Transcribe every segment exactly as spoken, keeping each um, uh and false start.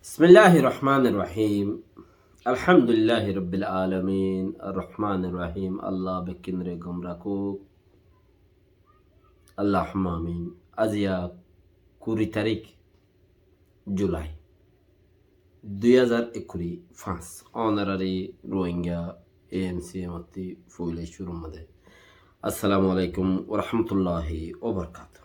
بسم الله الرحمن الرحيم. الحمد لله رب العالمين. الرحمن الرحيم. Allah bekkúnore gom rakók. Allahumma amin. Aijja kuri tarík Julai, dui házar ekkuri fañs. Honorary Rohingya A N C M ottú foila cúrur mazé. Assalamu alaikum wa rahmatullahi wa barakatuhu.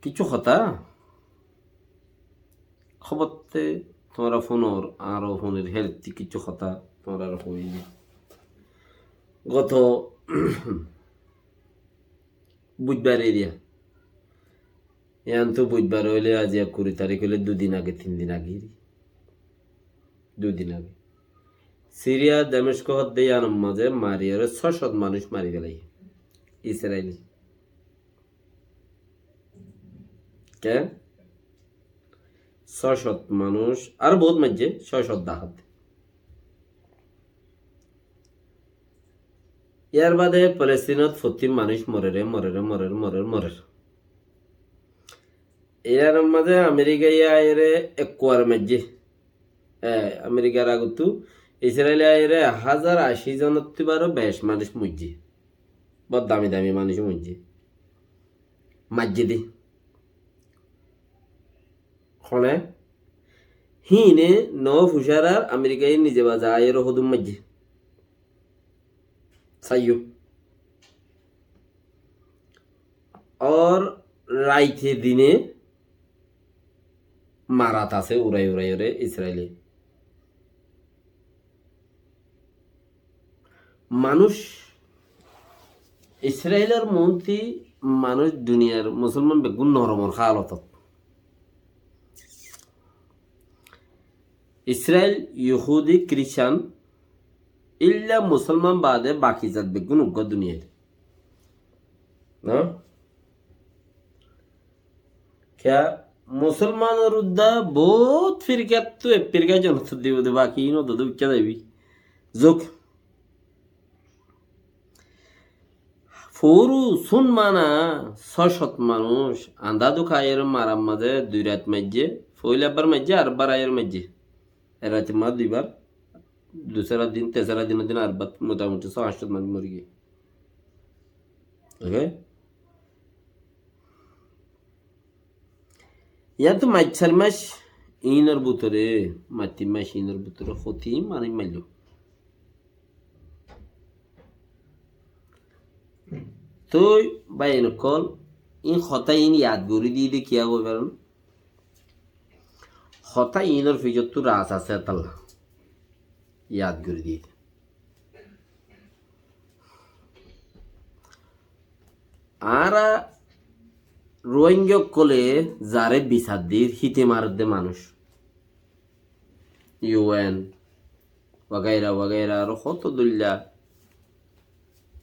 Kissú hotá, hóbor te tuáñra fúnor, añára fúnir, héçe kissú hotá tuáñrare hoói di. Goto buitbar eriya. Yián to buitbar óile aijja kuri tarík óile dui din age, tin din age. Dui din age. Siriya Demesko hoddé yiánor mazé mariyóre só cót manúic mari félaiye Israile. Ke? Só cót manúic, aró bout maijjé, só cót dahát. Yar bade Palestinot fottí manúic morere, morere, morere, morere, morere. Iranor mazé Amerikaye aiyóre ekkuar maijjé. E, Amerikar agottú Israile aiyóre ek házar ací zonottú baró beci manúic moijjé. Bóut dami dami manúic moijjé. Maijjé dé. Hone? Híine no fucárar Amerikaye nize baza aiyóre hodún maijjé. Saiyó. Ar raite dine marat asé urai uraiyóre Israile. Manúic, Israilor montí manúic duniyar musolman beggún noromor hálotot. Israil, Yohudi, Kiristan, illa musolman bade baki zat beggún uggwá duniyait. No? Kiyá musolmanor uddá bout firkattú ek firka jonot dibo de, baki ino dode uikká zaibi. Zuk. Furu sun mana só cót manúic andáduk aiyóre marar mazé dui rait maijjé, foila ebbar maijjé, ar ebbar aiyóre maijjé. Ek raite ma duibar, dusara din, tesara dinor din ar ebbar motamuti só añc cót manúic mori giyé. Oke? Yián to mac sair mac inor bútore, mac tin mac inor bútore hotí manúic mailló. Toi báiyain ókkol, in hotá in yad gorí diyé de kiyá hoi faron? Hotá inor fijottú raz asé, etalla yad gorí diyé de. Añára Rohingya ókkole zaré bisar dir, híte maredde manúic. U N, wagaira wagaira, aró hoto dóilla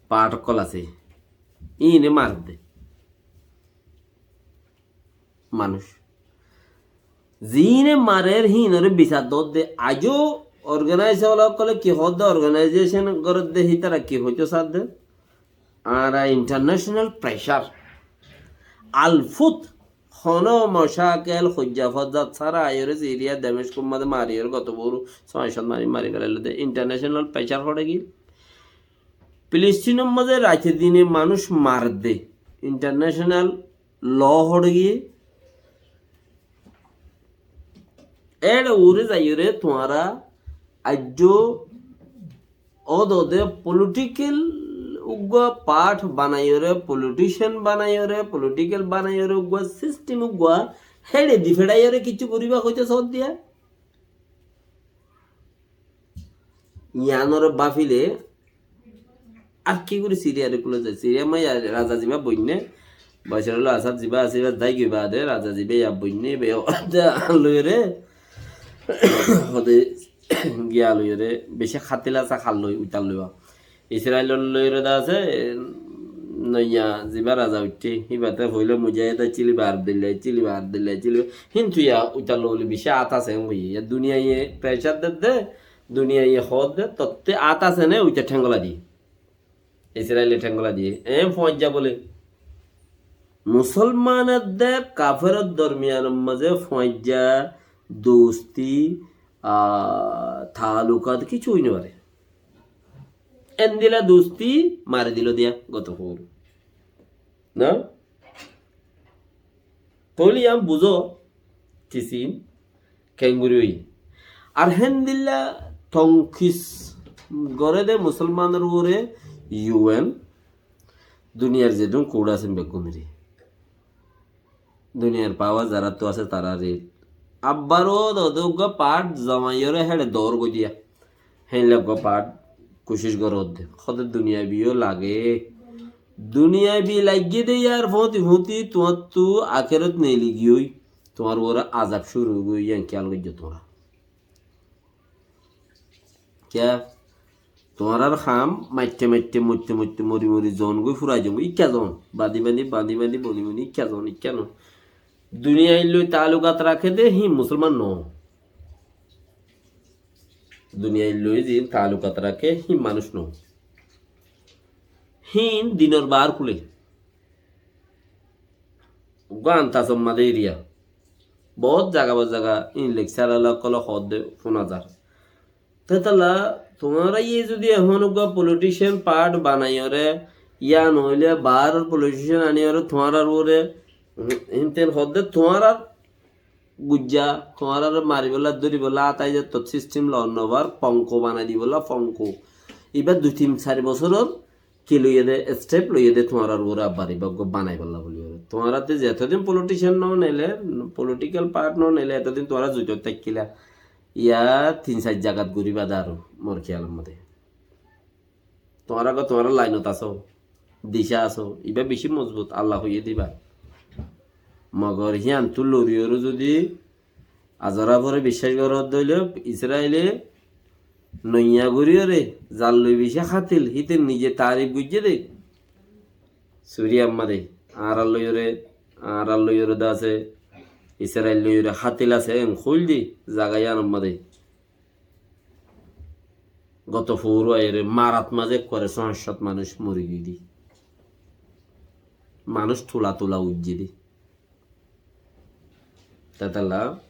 part ókkol asé. Íine maredde. Manúic. Ziíne marer híinore bisar dodde. Aijjó organize ola ókkole ki hodde, organization goredde, hítara ki hoito sadde? Añára international pressure. Alfut, hono mocákel, hoijja fozat sára aiyóre Siriya Demeskor mazé mariyóre goto boru só añcót mari mari felailóde. International pressure hoçé giyé? Filistinor mazé raite dine manúic maredde. International law hoçé giyé? Éçe uore zaiyóre tuáñra aijjó ódode political uggwá part banaiyóre, politician banaiyóre, political banaiyóre, uggwá system uggwá héçe di feçaiyóre kiccú goríba hoito sóddiya. Yiánore báfile ar ki gorí Siriyare kúle zai? Siriya ma ya raza ziba boinné, Bashar al Asad ziba asé, iba zai goi bade, raza ziba ya boinné, iba ya loiyore, hode giya loiyore, beci hátil asé, hal loi, uitar loiba. Israilor loiyore de asé, noiya ziba raza uiththé, híbate foila mujahid accíl, iba ar dilla accíl, iba ar dilla accíl, híntu ya uitar loi beci át asé, en hoiye. Ya duniyaye pressure dedde, duniyaye hoódde, totte át asé né, uite thénggola diye. Israile thénggola diye. Eén foóñijja bóle. Musolman edde kaferor dormiyanor maze fuañijja, dusti, a, taalukat kissú ói no fare. Endilla dusti mari dilo diya goto foór. Na? Tóile yián buzó, kisin kengori óiye. Ar héndilla tonkis goré de musolmanor uore U N, duniyar zedún kurt asé beggúnore. Duniyar pawar zaráttu asé tarare. Abbar ó dode uggwá part zomaiyóre héçe doór goi diya. Héndilla uggwá part kucíc goró de. Hóde duniyabi ó lage. Duniyabi laiggé de yar fóti fóti tuáñttu akerot neeli giyói. Tuáñr uore azab cúru ói giyói, yián kiyal goijjó tuáñra. Kiyá? Tuáñrar ham maitte maitte, moitte moitte, mori mori zon goi furai zon goi. Ikká zon. Bañdi bañdi, bañdi bañdi, boni boni, ikká zon, ikká no. Duniyair loi taalukat raké de, híin musolman no. Duniyair loi ziín taalukat raké, híin manúic no. Híin dinor baár kúle. Uggwá Antasor maze eriya. Bout zaga bor zaga in lekcárolla ókkole hoódde fúna zar. Tétalla tuáñra ye zodi ehón uggwá politician part banaiyóre, ya noóile baáror politician aníyóre tuáñrar uore, hínten hoódde tuáñrar guijja, tuáñrare maribólla, dóribólla, átaizettot sistem loon no far, fonko banai dibólla, fonko. Ibá dui tin sair bosóror ki loiyé de, step loiyé de tuáñrar uore abbar ibá uggwá banaibólla buli uore. Tuáñratte zetodin politician no neile, political part no neile, etodin tuáñra zuitot táikkila. Yá tin sair zagat guriba de aró, mor kiyalor maze. Tuáñra uggwá tuáñrar lainot asó, dica asó, ibá beci mozbut, Allah hoiyé de ibá. Mogor híantu loriyóre zodi Azorafore biccác goródde óile Israile noiya goríyore zar loi bicí hátil, híte nize taarif goijjé de. Suriyar maze añárar loiyóre, añárar loiyóre de asé, Israil loiyóre hátil asé, en hoilde zaga yíanor maze. Goto foóru aiyóre marat maze ekkuare sóñcot manúic mori giyé de. Manúic tula tula uijjé de. Tetalla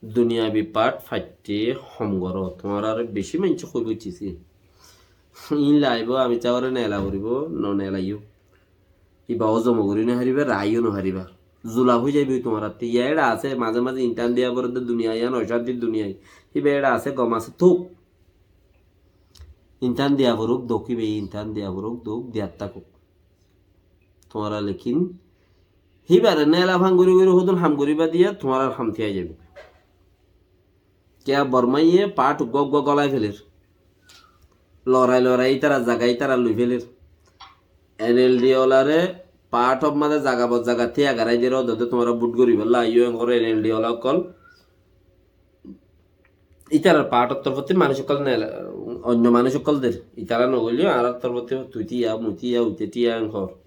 duniyabi part faitte hom goró, tuáñrare beci maincé hoibo cisi. Ín laibo ami táware nela foribo, no nelaiyó. Iba ó zoma gorí no fariba, raiyó no fariba. Zulaf ói zaibo tuáñratte. Iya éçe asé, maze maze intan diya forede duniya, iyan ocantir duniya. Iba éçe asé, gom asé, tóuk. Intan diya foruk, dóuk iba, intan diya foruk, dóuk, diyat tákuk. Tuáñra lekin híbare nela fangori gori hodún ham goriba diya, tuáñrar ham tíya zaibo. Kiyá Bormaiye part uggwá uggwá golai feler. Lorai lorai ítara zaga ítara loi feler. N L D olare part or maze zaga bor zaga tíya garai der, odode tuáñra bút goribolla aiyó, engor N L D ola ókkol. Ítarar part or torfótti manúic ókkol nela, oinno manúic ókkol der. Ítara no goille añárar torfótti tui tíya, mui tíya, uite tíya, engor.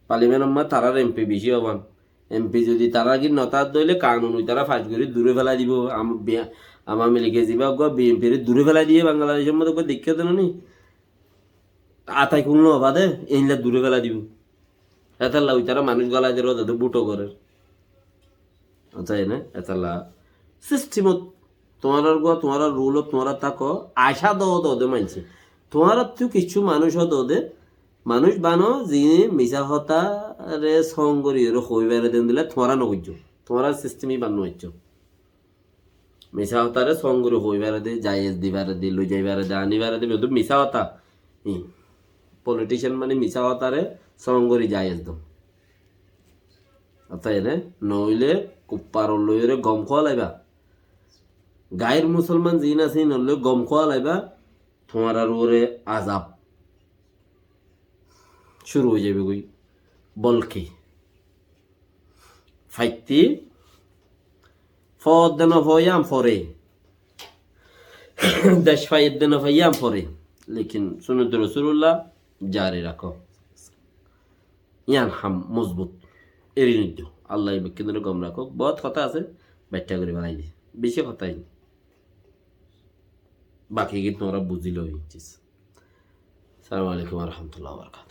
Parliament ot ma tarar M P beci óban. M P zodi tarar gin no táke de óile kanun ítara fac gori dure felai dibo. Am-, bi-, Awami Lige ziba uggwá B N P re dure felai diye Bangladecor modde uggwá deikká de no ni? Atai kul no fade, einla dure felai dibo. Etalla ítara manúic golai der, odode bút gorer. Acha ene, etalla sistemot tuáñrar gua, tuáñrar rulot tuáñra táko, acá do do de maincé. Tuáñrattú kissú manúic ó do de, manúic bano, ziín misá hotare song gori ore hoi bere den dile tuáñra no goijjo. Tuáñrar sistem ibar no aiccó. Misá hotare song gori hoi bere de, jayez di bere de, loi jai bere de, ani bere de, beddú misá hota. Hi. Politician mani misá hotare song gori jayez do. Acha ene, noile kuffar loi ore gom kúa laiba. Gair musolman ziín asé, ín loi gom kúa laiba, tuáñrar uore azab cúru ói zaibo goi. Bolke faitte fodde no fo yián fore. Dec faiyedde no fai yián fore. Lekin sunnete Rosulullah jari rakó. Yián ham mozbut. Eri noiddo. Allah bekkúnore gom rakók. Bout hotá asé, baittá gori félai di. Beci hotá hín. Baki gin tuáñra buzilo hín cis. Assalamu alaikum wa rahmatullahi wa barakatuhu.